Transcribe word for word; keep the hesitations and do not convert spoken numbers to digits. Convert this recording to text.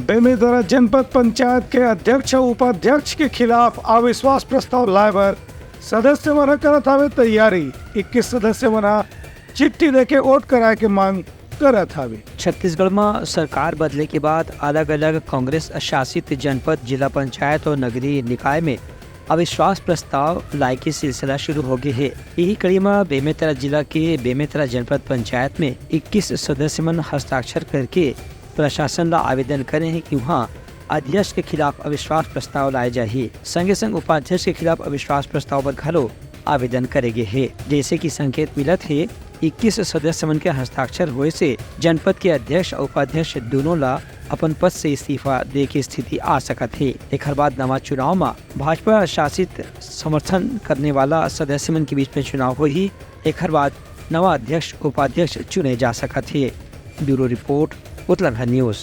बेमेतरा जनपद पंचायत के अध्यक्ष अउ उपाध्यक्ष के खिलाफ अविश्वास प्रस्ताव लाए बर सदस्य मन ह करत हावे तैयारी। इक्कीस सदस्य मन ह चिट्ठी देके वोट कराए के मांग करत हावे। छत्तीसगढ़ म सरकार बदले के बाद अलग-अलग कांग्रेस शासित जनपद, जिला पंचायत और नगरीय निकाय में अविश्वास प्रस्ताव लाए के सिलसिला शुरू हो गए हे। यही कड़ी म बेमेतरा जिला के बेमेतरा जनपद पंचायत में इक्कीस सदस्य मन हस्ताक्षर करके प्रशासन ला आवेदन करे हे कि उहाँ अध्यक्ष के खिलाफ अविश्वास प्रस्ताव लाए जाही। संगे संग उपाध्यक्ष के खिलाफ अविश्वास प्रस्ताव बर घलो आवेदन करे गे हे। जैसे कि संकेत मिलत हे, इक्कीस सदस्य मन के हस्ताक्षर होए से जनपद के अध्यक्ष अउ उपाध्यक्ष दोनों ला अपन पद से इस्तीफा दे के स्थिति आ सकत हे। एखर बाद नवा चुनाव म भाजपा शासित समर्थन करने वाला सदस्य मन के बीच में चुनाव होही। एखर बाद नवा अध्यक्ष उपाध्यक्ष चुने जा सकत हे। ब्यूरो रिपोर्ट, उतलंघन न्यूज।